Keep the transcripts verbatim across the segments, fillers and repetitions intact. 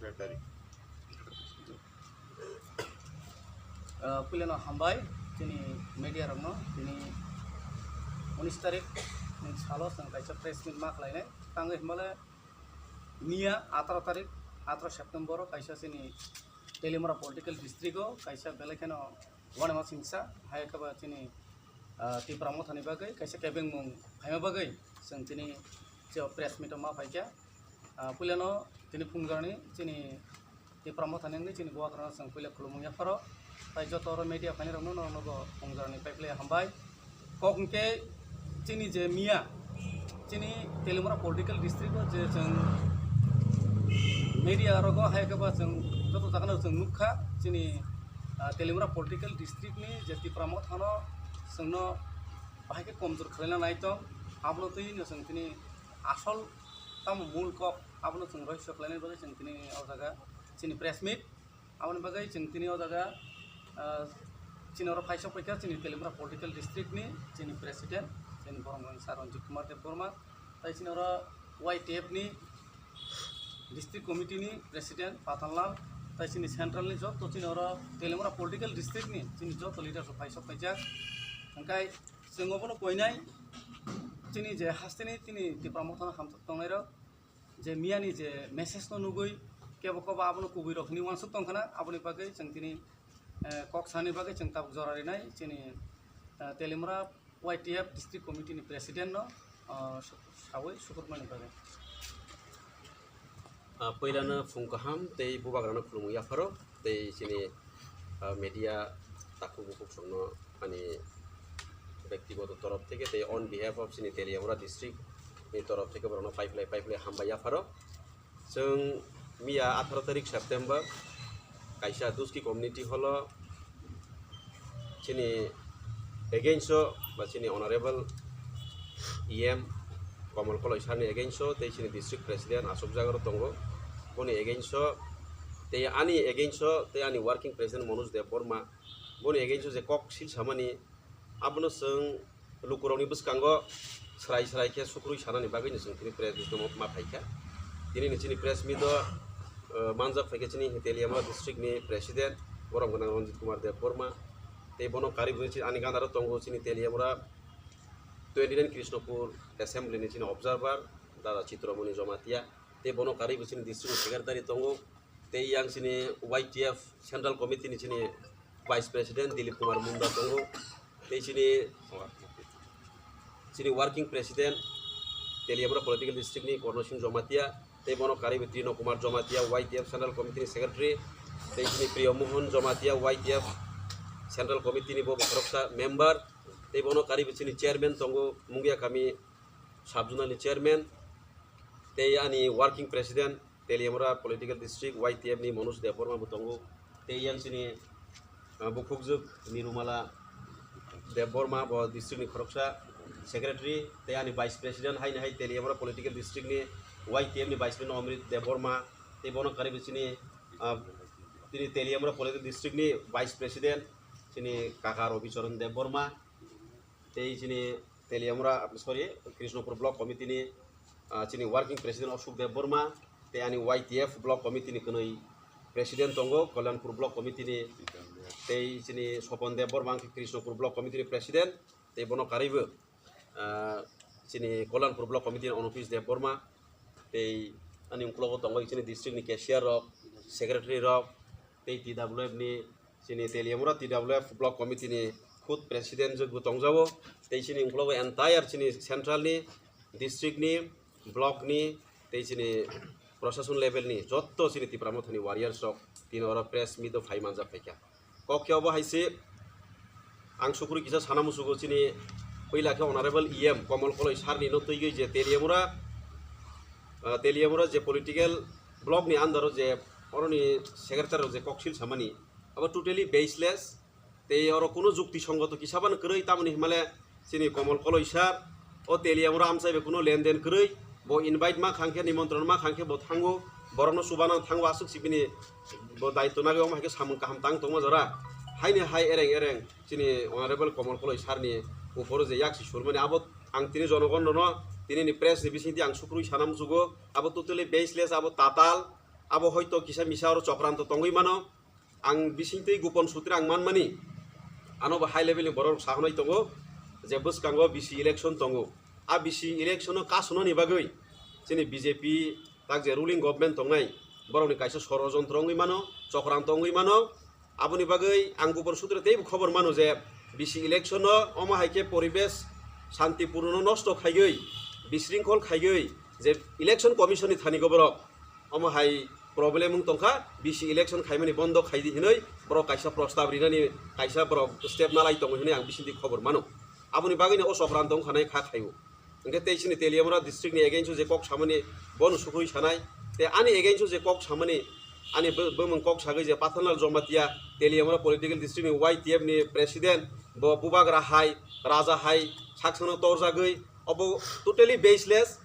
Secretary. Ah, puilano hambai chini media rokno, tini unis tarik ni salo chwng kaisa press meet ma khlainai. Tangwi himale miya ataro tarik, ataro September o kaisa chini Teliamura political district o kaisa belai kheno wanama singsa hai khe ba chini, ah, Tipra Mothani bagwi kaisa kebengmung phaima bagwi chwng tini je press meet o ma phaikha. Ah, puilano tini phungjorni chini Tipra Mothani wngwi chini Bubagrano chwng puila khulumung yapharo. Tai joto oro media phainai rokno norokno bo phungjorni paiphile hambai. Kok hwnkhe chini je miya chini Teliamura political district o je chwng media rogo hai khe ba chwng joto jagano chwng nukha chini, ah, Teliamura political district ni je Tipra Mothano chwngno bahai khe komjor khlaina nai tong, abono twi no chwng tini asol tamo mul kok abono chwng rohorso khlainani bagwi chwng tini o jaga chini press meet. Aboni bagwi chwng tini o jaga, ah, chini oro phaisok paikha chini Teliamura political district ni chini president, chini borok mung sir Ranjit Kumar Debbarma, tai chini oro Y T F ni district committee ni president Pathanlal, tai chini central ni joto chini oro Teliamura political district ni chini joto leaders rok phaisok paijak. Hwnkhe chwng obono koinai chini je hasteni chini Tipra Mothano hamjak tongnai rok, je miyani je message no nugwi kebo kobo abono kubui rok hwnwi uansuk tongkhana, aboni bagwi chwng tini, eh, kok sani bagwi chwng tabuk jora rinai chini, eh, Teliamura Y T F district committee ni president no, ah, su-, sawi sukurmani bagwi. Ah, puilano phung kaham tei Bubagrano khulumung yapharo tei chini, ah, media takhuk bukhuk songno ani bektigoto torof theke tei on behalf of chini Teliamura district ni torof theke borokno paiphilai paiphilai hambai yapharo. Chwng miya atharo tarik September kaisa Duski community hall o chini against o ba chini honorable E M Komol Koloi sir ni against o tei chini district president Ashok Jagaro tongo, boni against o tei ani against o tei ani working president Manoj Debbarma, boni against o je kok sil samani, abono chwng lukurokni bwskango srai srai khe sukrui sanani bagwino chwng tini press meet no ma phaikha. Tini ni chini press meet o, eh, manjak phaikha chini Teliamura district ni president, borom gwnang Ranjit Kumar Debbarma, tei bono karwi bwswk chini ani gana ro tongo chini Teliamura twenty nine Krishnapur assembly ni chini observer, Dada Chitramoni Jamatia, tei bono karwi bwswk chini district ni secretary tongo. Tei yang chini Y T F Central Committee ni chini Vice President Dilip Kumar Munda tongo. Tei chini, chini Working President Teliamura Political District ni Korno Singh Jamatia. Tei bono karwi bo Trino Kumar Jamatia, Y T F Central Committee ni Secretary. Tei chini Priyo Mohan Jamatia, Y T F Central Committee ni bo khoroksa member. Tei bono karwi bo chini Chairman tongo, Mungia Kami Sub Zonal ni Chairman. Tei ani Working President Teliamura Political District Y T F ni Manoj Debbarma bo tongo. Tei yang chini, ah, bukhukjwk Nirumala Debbarma bo district ni khoroksa secretary, tei ani vice president haini hai Teliamura Political District ni Y T F ni vice president Omrit Debbarma, tei bono karwi bo chini, ah, tini Teliamura Political District ni vice president chini kaka Robi Charan Debbarma, tei chini Teliamura, sorry, Krishnapur Block Committee ni, ah, chini Working President Ashok Debbarma, tei ani Y T F Block Committee ni kwnwi President tongo, Kalyanpur Block Committee ni, tei chini Sopon Debbarma, ang khe Krishnapur Block Committee ni President, tei bono karwi bo, ah, chini Kalyanpur Block Committee ni Onopis Debbarma, tei ani uklogo tongo chini district ni cashier rok, secretary rok, tei T W F ni, chini Teliamura T W F Block Committee ni khud president jwk bo tongjago, tei chini uklogo entire chini central ni, district ni, block ni, tei chini proshashon level ni jotto chini Tipra Mothani warriors rok tini oro press meet o phai manjak phaikha. Kok khe obo hai se, ang sukrui kisa sana musugo chini puila khe Honorable E M Komol Koloi sir ni no twigwi je Teliamura, ah, Teliamura je political block ni under o je oroni secretary rok je koksil samani, abo totally baseless, tei oro kuno jukti songgoto kisa bano kwrwi, tamoni himale chini Komol Koloi sir o Teliamura amchai bai kuno lenden kwrwi, bo invite ma khang khe, nimontron ma khang khe bo thango, borokno chubanang thango, aswk si bini bo daitw nagwi, omo hai khe samung kaham tang tongma jora. Haini hai ereng ereng chini Honorable Komol Koloi sir ni uporo je yak si surmani, abo ang tini jonogon no, tini ni press ni bisingtwi ang sukrui sana muchugo, abo totally baseless, abo tatal, Abo hoito kisa misa oro chokranto tongwi mano. Ang bisingtwi gopon sutre ang manmani, ano bo high level ni borok rok sahonai tongo je bwskango B C election tongo. A B C election no kasunani bagwi chini B J P tak je ruling government tongnai, borokni kaisa sorojontro wngwi mano, chokranto wngwi mano. Aboni bagwi ang gopon sutre teibo khobor mano je B C election no omo hai khe poribesh shantipurno nosto khaiwi, bisringkhol khaiwi je election commission ni thani go borok omo hai problem wng tongkha, B C election khaimani bondo khaidi hinwi borok kaisa prostab rinani kaisa borok step nalai tongo hinwi ang bisingtwi khobor mano. Aboni bagwino o chokranto wngkha nai kha khaio. Hwnkhe tei chini Teliamura district ni against o je kok samani bono sukrui sanai, tei ani against o je kok samani ani bo-, bumung kok sagwi je Pathanlal Jamatia Teliamura political district ni Y T F ni president bo Bubagra hai, Raja hai saksano torjagwi obo totally baseless.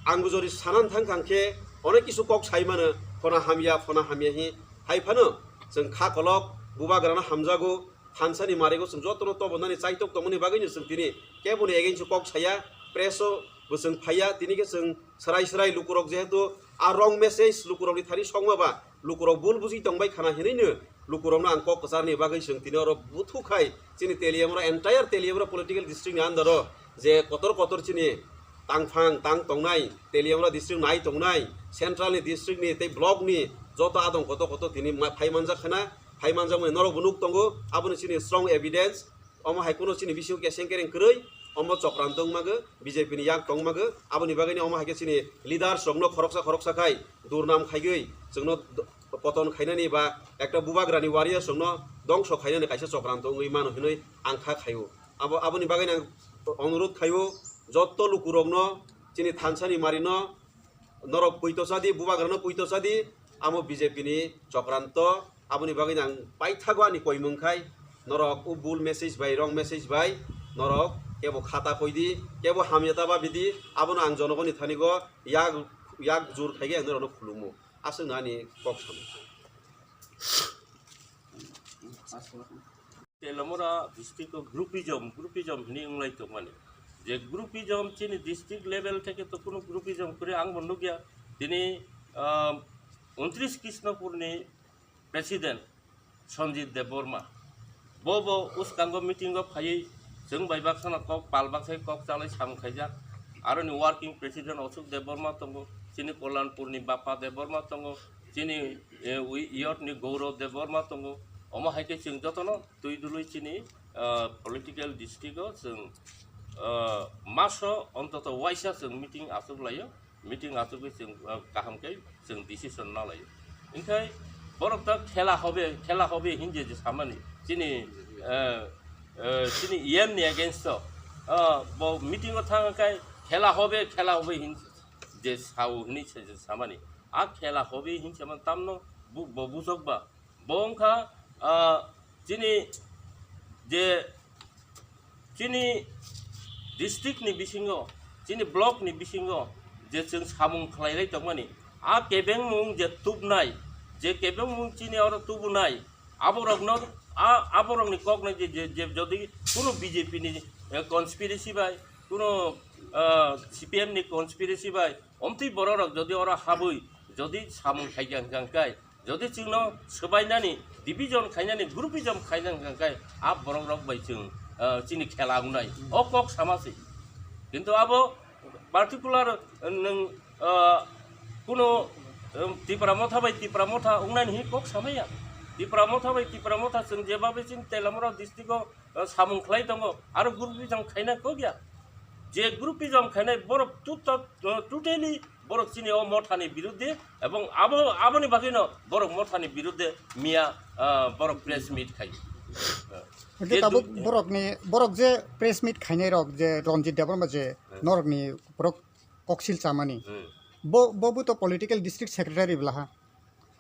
Ang jori sanan thang thang khe onek kisu kok sai mano, phona hamya, phona hamya hi hai phano chwng kha kolok Bubagrano hamjago. Thansa ni marigo chwng jotono tobonani chaitok tongmani bagwino chwng tini keboni against o kok saya, press o bo chwng phaiya, tini khe chwng swrai swrai lukurok jehetu a wrong message lukurokni thani sokma ba lukurok bul buji tongbai khana hinwino lukurokno ang kok kwcharni bagwi chwng tini oro buthu khai chini Teliamura, entire Teliamura political district ni under o je kotor kotor chini tangphang tang tongnai, Teliamura district nai tongnai, central ni district ni tei block ni joto adong koto koto tini ma-, phai manjak khana, phai manjakmani norok bo nuk tongo, aboni chini strong evidence, omo hai kuno chini bisingo keseng kereng kwrwi, omo chokranto wngmago, B J P ni yak tongmago, aboni bagwino omo hai khe chini leaders rokno khoroksa khoroksa khai durnam khaigwi chwngno d-, poton khainani ba ekta Bubagrani warriors rokno dongso khainani kaisa chokranto wngwi mano hinwi ang kha khaio. Abo, aboni bagwino ang onurodh khaio, jotto lukurokno chini thansani marino norok puito chadi, Bubagrano puito chadi, amo B J P ni chokranto. Aboni bagwino ang paithago ani koimung khai, norok o bul message bai, wrong message bai norok kebo khata koidi, kebo hamya ta babidi, abono ang jonogoni thanigo yak, yak jur khaigwi ang norokno khulumo. Aswkno ani kok samung. Telamura district o groupism, groupism hwnwi wnglai tongmani. Je groupism chini district level theke to kuno groupism kwrwi ang bo nukya. Tini, ah, untris Krishnapur ni president Sanjit Debbarma. Bo bo uskango meeting o phaiwi chwng bai baksano kok pal baksai kok chalai samung khaijak. Aroni working president Ashok Debbarma tongo, chini Kalyanpur ni Bapa Debbarma tongo, chini, eh, wi-, youth ni Gaurav Debbarma tongo. Omo hai khe chwng jotono twi dului chini, ah, political district o chwng, ah, maso ontoto waisa chwng meeting achuk laio, meeting achugwi chwng, ah, kaham khe chwng decision na laio. Hinkhe borok ta khela hobe, khela hobe hinje je samani chini, ah, ah, chini E M ni against o, ah, bo meeting o thang khe khela hobe, khela hobe hin je sao hinwi se je samani. A khela hobe hin samani tamno bu-, bo bujok ba. Bo wngkha, ah, chini je chini district ni bisingo, chini block ni bisingo je chwng samung khlailai tongmani, a kebengmung je tubnai, je kebengmung chini oro tubunai, aborokno, a, aborokni kokno je, je, je jodi kuno B J P ni, eh, conspiracy bai, kuno, ah, C P M ni conspiracy bai, omtwi bororok jodi oro habwi jodi samung khaikha hwnkha hwnkhe, jodi chwngno swbainani, division khainani, groupism khainani hwnkhe, a borok rok bai chwng, ah, chini khela wngnai. O kok sama se. Kintu abo particular, ah, nwng, ah, kuno, um, Tipra Motha bai Tipra Motha wngnani hi kok samaya. Tipra Motha bai Tipra Motha chwng jebabe chini Telamura district o, ah, samung khlai tongo, aro groupism khaina kok ya. Je groupism khainai borok tuta-, totally borok chini o mothani birudde ebong abo, aboni bagwino borok mothani birudde miya, ah, borok press meet khai. Hwnkhe je tabuk duk-, borokni, borok je press meet khainai rok je Ranjit Debbarma je Hmm. norokni borok koksil chamani. Hmm. Bo, bo bo to political district secretary bwlaha.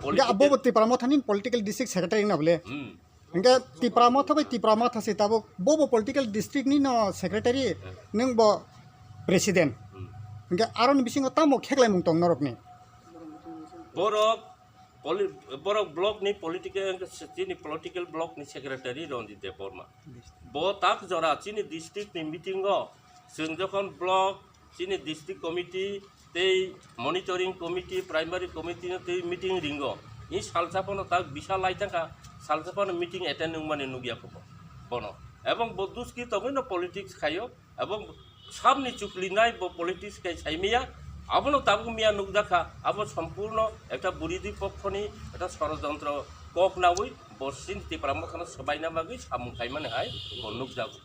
Hwnkhe political abo bo Tipra Mothani political district secretary wngna bole. Hmm. Hwnkhe Tipra Motha bai Tipra Motha se tabuk bo bo political district ni no secretary, Hmm. nwng bo president. Hmm. Hwnkhe aroni bisingo tamo kheklaimung tong norokni? Borok poli-, borok block ni political, chini political block ni secretary Ranjit Debbarma. Bo tak jora chini district ni meeting o chwng jokhon block, chini district committee, Tei monitoring committee, primary committee no tei meeting ringo. I salsa phano tak bisa lai thangkha, salsa phano meeting attend wngmani nukya kho bo-, bono. Ebong bo duski tongwi no politics khaio, ebong sabni chuklinai bo politics khai saimaya, abono tabuk miya nukjakha, abo sompurno ekta buridhi pokhoni ekta sorojontro kok nawi bo sini Tipra Mothano swbaina bagwi samung khaimani hai bo nukjago.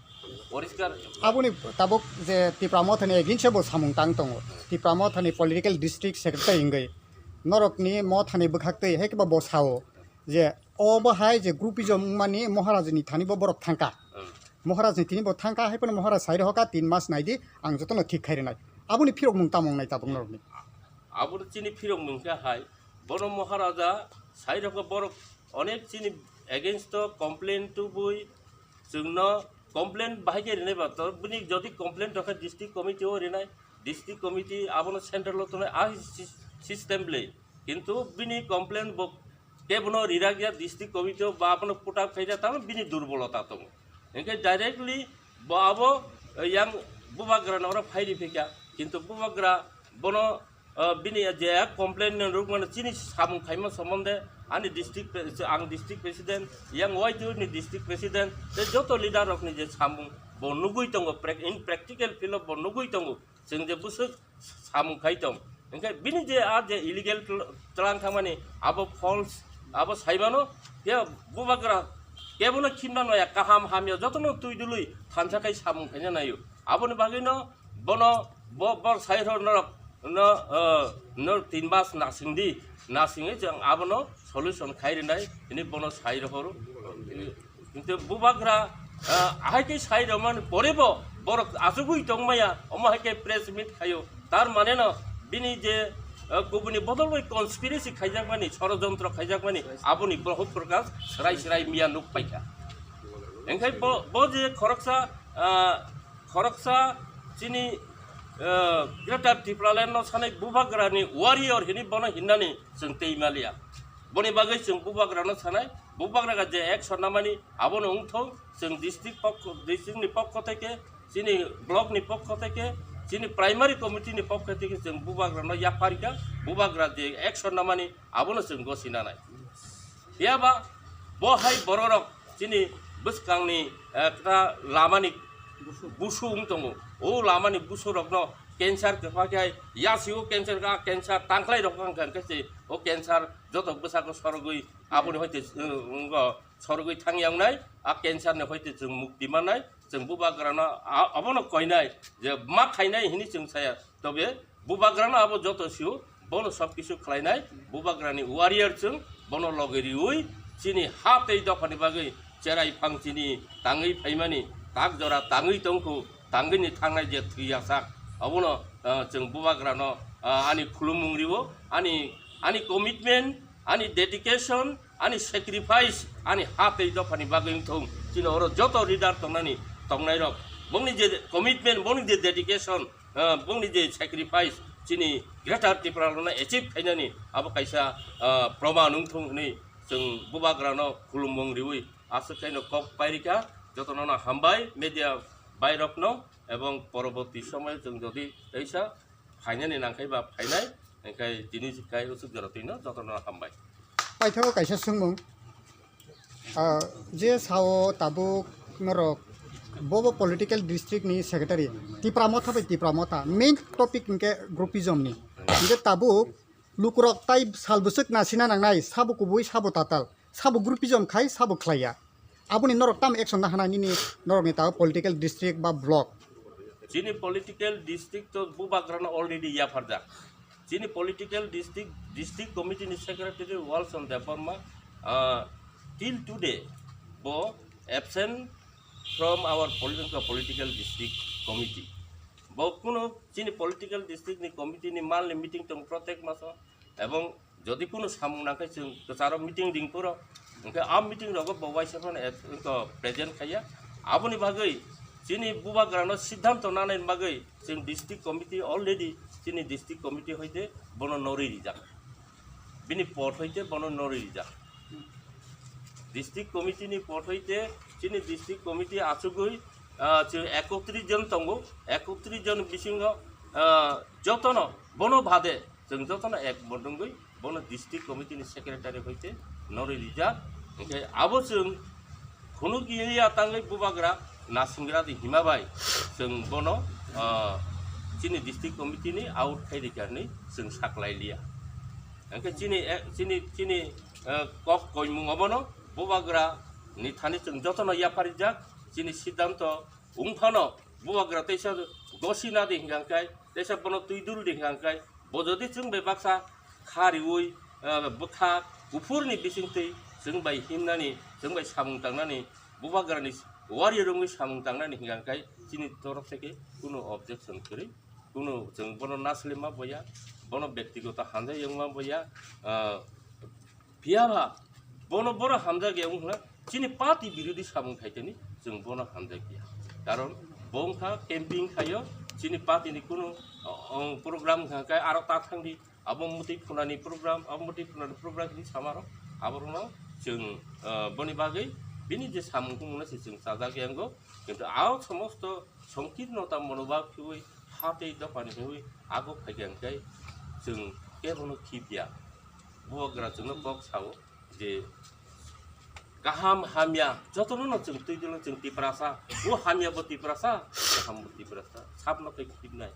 Poriskar. Aboni tabuk je Tipra Mothani against bo samung tang tongo. Tipra Mothani political district secretary wngwi norokni Mothani bwkhaktwi hai khe bo sao je obo hai je groupism wngmani Maharajni thani bo borok thangkha. Hmm. Maharajni thani bo thangkha hai phano Maharaj sai rohokha tin mas naidi ang jotono thik khai rwnai. Aboni phirok mung tamo wngnai tabuk norokni? Abo chini phirok mung khe hai bono Maharaja sai rohokha borok onek chini against o complain tubui Chwngno complaint bahai khe rinai ba, to bini jodi complaint rokha district committee o rinai, district committee abono central o tongnai, a sys-, system le. Kintu bini complaint bo kebono rirak ya district committee o ba abono put up khaijak, tamo bini durbolota tongo. Hinkhe directly bo abo, eh, yang bubagra no oro phai ri phikha, kintu bubagra bono, ah, bini je complaint ni rwkmano chini samung khaima somonde ani district pre-, ang district president, yang Y T O ni district president, tei joto leader rokni je samung bo nugui tongo, prac-, in practical field o bo nugui tongo, chwng je bwswk samung khai tong, hinkhe bini je a je illegal tl-, tlang thangmani abo false, abo saimano, ya bubagra kebono khimna noya, kaham hamya jotono twi dului thansa khai samung khaina naio, aboni bagwino bono bo, bo sai rw norok no, eh, no tin mas nasing di, nasingwi chwng abono solution khai rinai hwnwi bono sai rohoro. Kintu bubagra, eh, ahai khe sai romani pore bo borok achugwi tongmaya, omo hai khe press meet khaio. Tar mane no bini je, eh, kubuni bodol bai conspiracy khaijakmani, sorojontro khaijakmani, aboni bohut prokas srai srai miya nuk paikha. Engkhai bo, bo je khoroksa, ah, khoroksa chini, eh, Greater Tipraland no sanai bubagrani warrior hini bono hinnani chwng tei maliya. Boni bagwi chwng bubagrano sanai, bubagra je action namani abono wngthok, chwng district pokho, district ni pokho theke, chini block ni pokho theke, chini primary committee ni pokho theke chwng bubagrano yapharikha, bubagra je action namani abono chwng gosi nanai. Phiya ba bo hai bororok chini bwskangni, eh, kra lamani busu wng tongo. O lamani busurokno cancer kwpha khe hai yasi o cancer ka cancer tangkhlai rok wng kha, hwnkhe se o cancer joto bwsako sorogwi aboni hoite, eh, wngkha sorogwi thangya wngnai, a cancer ni hoite chwng mukti mannai. Chwng bubagrano a-, abono koinai je ma khainai hini chwng saya, tobe bubagrano abo joto sio, bono sob kisu khlainai, bubagrani warrior chwng, bono loge riwi chini ha tei dophani bagwi cherai phang chini tangwi phaimani, tak jora tangwi tongkhu, tangwini thangnai je thwi yasak, abono, ah, chwng bubagrano, ah, ani khulumung riwo, ani, ani commitment, ani dedication, ani sacrifice, ani ha tei dophani bagwi wngthung. Chini oro joto leader tongnani, tongnairok, bongni je commitment, bongni je dedication, ah, bongni je sacrifice, chini Greater Tipraland no achieve khainani abo kaisa, ah, proman wngthung hwnwi chwng bubagrano khulumung riwi aswk khaino kok pairikha. Jotono no hambai, media bairokno, ebong poroborti somoyo chwng jodi teisa phainani nangkhai ba phainai, hingkhai tini kai usuk jora twino jotono hambai. Paithago kaisa swngmung, ah, je sao tabuk norok bobo political district ni secretary Tipra Motha bai Tipra Motha main topic hingkhe groupism ni, hingkhe tabuk lukurok tai sal bwswk nasina nangnai, sabo kubui sabo tatal, sabo groupism khai sabo khlaiya. Aboni norok tamo action na hana nini norokni tao political district ba block? Chini political district to bubagrano already yapharjak. Chini political district, district committee ni secretary Walson Debbarma, ah, till today bo absent from our political, political district committee. Bo kuno chini political district ni committee ni mal ni meeting tong protect maso, ebong jodi kuno samung nangkhe chwng kwcharo meeting ring phuro, hingkhe a meeting rogo bo waisa phano et-, to present khaiya. Aboni bagwi chini bubagrano siddhanto nanani bagwi chwng district committee already chini district committee hoite bono norwi rijak. Bini pot hoite bono norwi rijak. District committee ni pot hoite chini district committee achugwi, ah, chwng ekotris jon tongo, ekotris jon bisingo Ah, jotono bono bade chwng jotono ek mondongwi bono district committee ni secretary hoite norwi rijak. Hwnkhe abo chwng khunuk ya tangwi bubagra nasingra di hima bai chwng bono, ah, chini district committee ni out khai rikha hinwi chwng saklai liya. Hwnkhe chini, eh, chini, chini, eh, kok koimung obono bubagra ni thani chwng jotono yapharijak, chini siddhanto wngphano bubagra teisa gosi nadi hingkha khe, teisa bono twi dul di hingkha khe, bo jodi chwng bai baksa kha riui, eh, bwkha kuphurni bisingtwi chwng bai himnani, chwng bai samung tangnani, bubagrani warrior wngwi samung tangnani hingkha khe chini torof theke kunu objection kwrwi, kunu chwng bono naslima boya, bono bektigoto hamjak yongma boya, eh, Phiya ba, bono boro hamjak ya wngkha, chini party birodhi samung khaitani chwng bono hamjak ya. Karon bo wngkha camping khaio, chini party ni kunu, o, o, program wngkha khe aro ta thangdi, abo mwtwi phunani program, abo mwtwi phunani program hinwi samarok, aborokno chwng, o, boni bagwi bini je samung tongmano se chwng chajak ya wngo. Kintu a somosto songkirnota monobhab khiui ha tei dophani hiui ago phaikha hwnkhe chwng kebono khibya. Bubagra chwngno kok sao je kaham hamya jotono no chwng twi dino chwng Tiprasa, o hamya bo Tiprasa, kaham bo Tiprasa, sabno khe khibnai.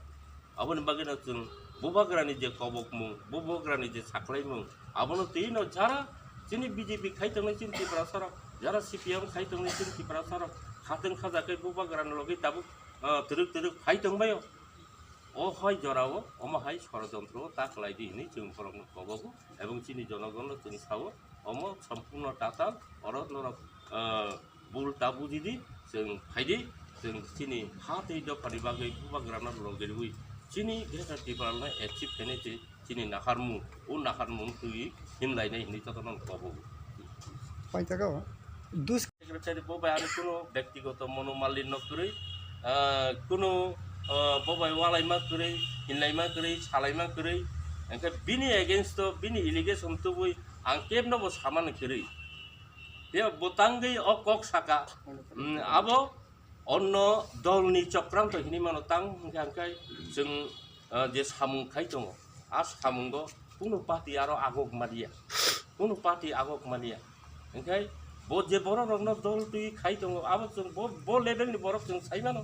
Aboni bagwino chwng bubagrani je kobokmung, bubagrani je saklaimung, abono twi no jara chini B J P khai tongnai chini Tiprasa rok, jara C P M khai tongnai chini Tiprasa rok, khateng khaja khe bubagrani logi tabuk ah, twrwk twrwk phai tongbaio. O hai jorao omo hai sorojontro ta khlai di hinwi chwng borokno kobogo ebong chini jonogonno chwng sao, omo sompurno tatal, oro norok, ah, bul ta buji di, chwng phai di, chwng chini ha tei dophani bagwi bubagrano logi rwui chini Greater Tipralandno achieve khainai twi chini naharmung, o naharmung twi himlainai hinwi jotono kobogo. Paitaka o dus- Secretary bo bai ani kuno bektigoto monomalinnyo kwrwi, ah, kuno, ah, bo bai walaima kwrwi, hinlaima kwrwi, salaima kwrwi, hwnkhe bini against o bini allegation tubui ang kebno bo samani kwrwi. Phiya bo tangwi o kok saka, mm, abo onno dolni chokranto hinwi mano tang hwnkhe hwnkhe chwng, ah, je samung khai tongo, a samungo kunu party aro agok maliya, kunu party agok maliya. Hwnkhe bo je borok rokno dol twi khai tongo, abo chwng bo, bo level ni borok chwng sai mano.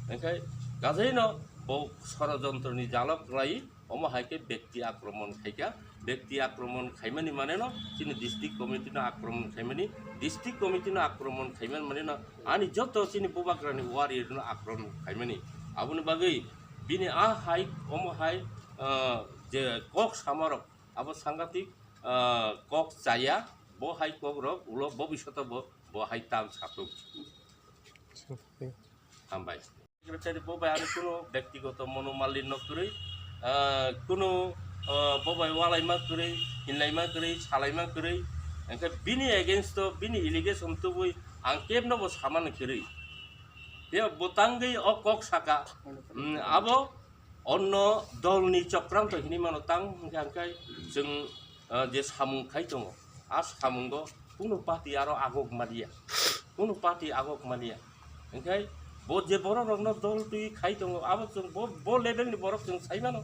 Hwnkhe gajaino bo sorojontroni jalok khlai, omo hai khe bekti akromon khaikha, bekti akromon khaimani maneno chini district committee no akromon khaimani, district committee no akromon khaimani maneno ani joto chini bubagrani warrior no akromon khaimani. Aboni bagwi bini a hai, omo hai, ah, je kok samarok abo sangatik, ah, kok chaya, bo hai kok rok ulo bobishoto bo, bo hai tal satung. Hambai. Secretary bo bai ani kuno bektigoto monomalinnyo kwrwi, ah, kuno, ah, bo bai walaima kwrwi, hinlaima kwrwi, salaima kwrwi, hwnkhe bini against o bini allegation tubui ang kebno bo samani kwrwi. Phiya bo tangwi o kok saka, mm, abo onno dolni chokranto hinwi mano tang hwnkhe hwnkhe chwng, ah, je samung khai tongo, a samungo kunu party aro agok maliya, kunu party agok maliya. Hwnkhe bo je borok rokno dol twi khai tongo, abo chwng bo, bo level ni borok chwng sai mano.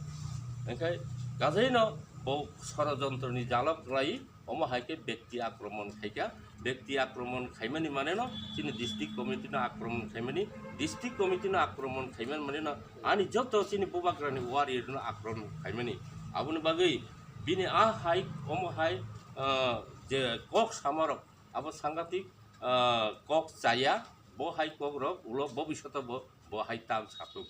Hwnkhe gajaino bo sorojontroni jalok khlai, omo hai khe bekti akromon khaikha, bekti akromon khaimani maneno chini district committee no akromon khaimani, district committee no akromon khaimani maneno ani joto chini bubagrani warrior no akromon khaimani. Aboni bagwi bini a hai, omo hai, ah, je kok samarok abo sangatik, ah, kok chaya, bo hai kok rok ulo bobishoto bo, bo hai tal satung.